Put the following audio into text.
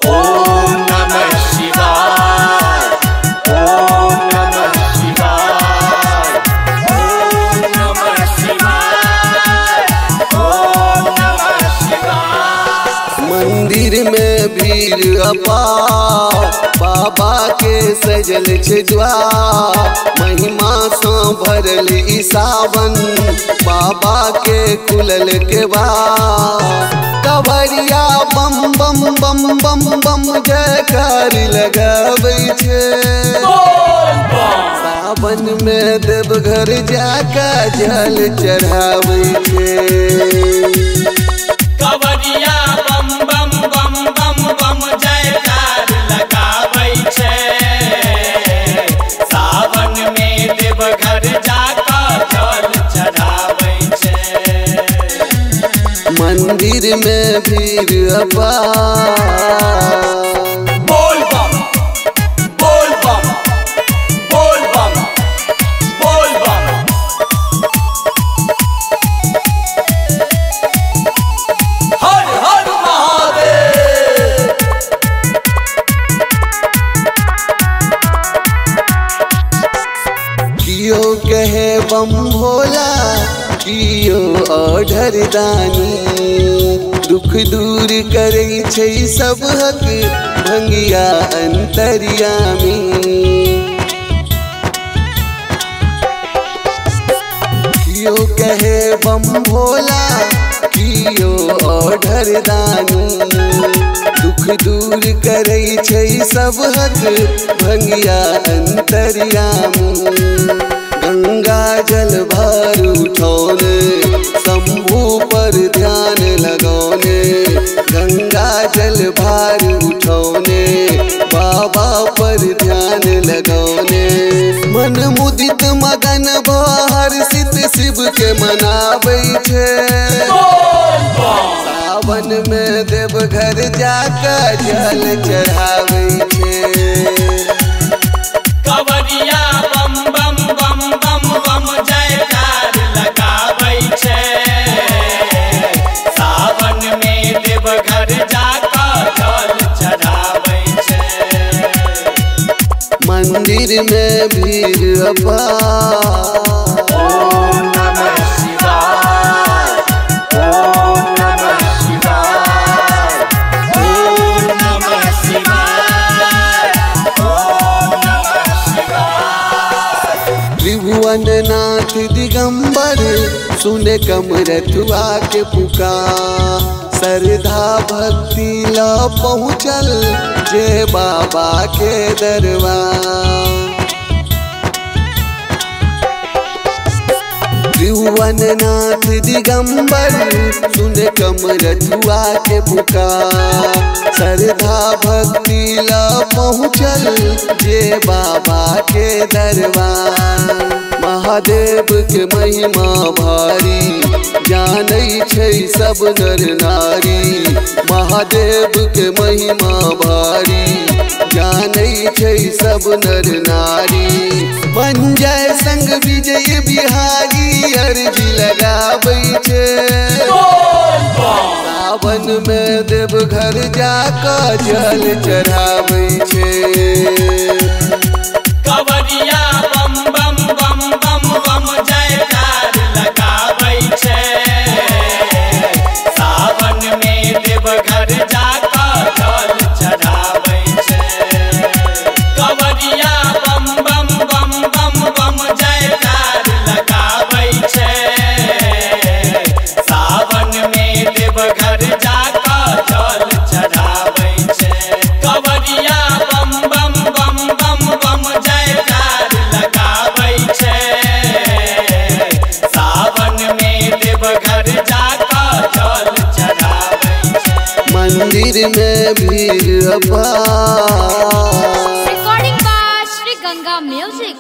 ओम नमः शिवाय, ओम नमः शिवाय, ओम नमः शिवाय, ओम नमः शिवाय। मंदिर में भीड़ अपार, बाबा के सजल छै द्वार, महिमा सँ भरल ई सावन, बाबा के खुलल केवाड़। कवरिया बम बम बम बम बम जयकार लगाबै छै, सावन में देवघर जाके जल चढ़ाबै छै। कवरिया बम बम बम बम बम जयकार लगाबै छै, सावन में देवघर जाके जल चढ़ाबै छै। मंदिर में भीड़ अपार। बोल बम बोल बम बोल बम बोल बम। हर हर महादेव। कियो कहे बम भोला, कियो औढर दानी, दुख दूर करै छै सबहक भंगिया अंतर्यामी। कियो कहे बम भोला, कियो औढर दानी, दुख दूर करै छै सबहक भंगिया अंतर्यामी। गंगा जल भार उठौने, शंभू पर ध्यान लगौने, गंगा जल भार उठौने, बाबा पर ध्यान लगौने। मन मुदित मगन हर्षित शिव के मनाबै छै, सावन में देवघर जाके जल चढ़ाबै छै। कवरिया बम बम बम बम बम जयकार लगाबै छै, सावन में देवघर जाके जल चढ़ाबै छै। मंदिर में भीड़ अपार। ओम नमः शिवाय, ओम नमः शिवाय, ओम नमः शिवाय, ओम नमः शिवाय। त्रिभुवन नाथ दिगंबर सुने कमरथुआ के पुकार, श्रद्धा भक्ति ला पहुँचल जे बाबा के दरबार। त्रिभुवन नाथ दिगंबर सुने कमरथुआ के पुकार, श्रद्धा भक्ति ला पहुँचल जे बाबा के दरबार। महादेव के महिमा भारी, जानै छै सब नर नारी, महादेव के महिमा भारी, जानै छै सब नर नारी। बन जाय संग विजय बिहारी अर्जी लगाबै छै, सावन में देवघर जाके जल चढ़ाबै छै। कवरिया बम बम बम बम बम जयकार लगाबै छै, सावन में देवघर जाके जल चढ़ाबै छै। कवरिया बम बम बम बम बम जयकार लगाबै छै, सावन में देवघर जाके जल चढ़ाबै छै। कवरिया बम बम बम बम बम जयकार लगाबै छै, सावन में देवघर जाके जल चढ़ाबै छै। मंदिर में भीड़ अपार। Recording by Shri Ganga Music.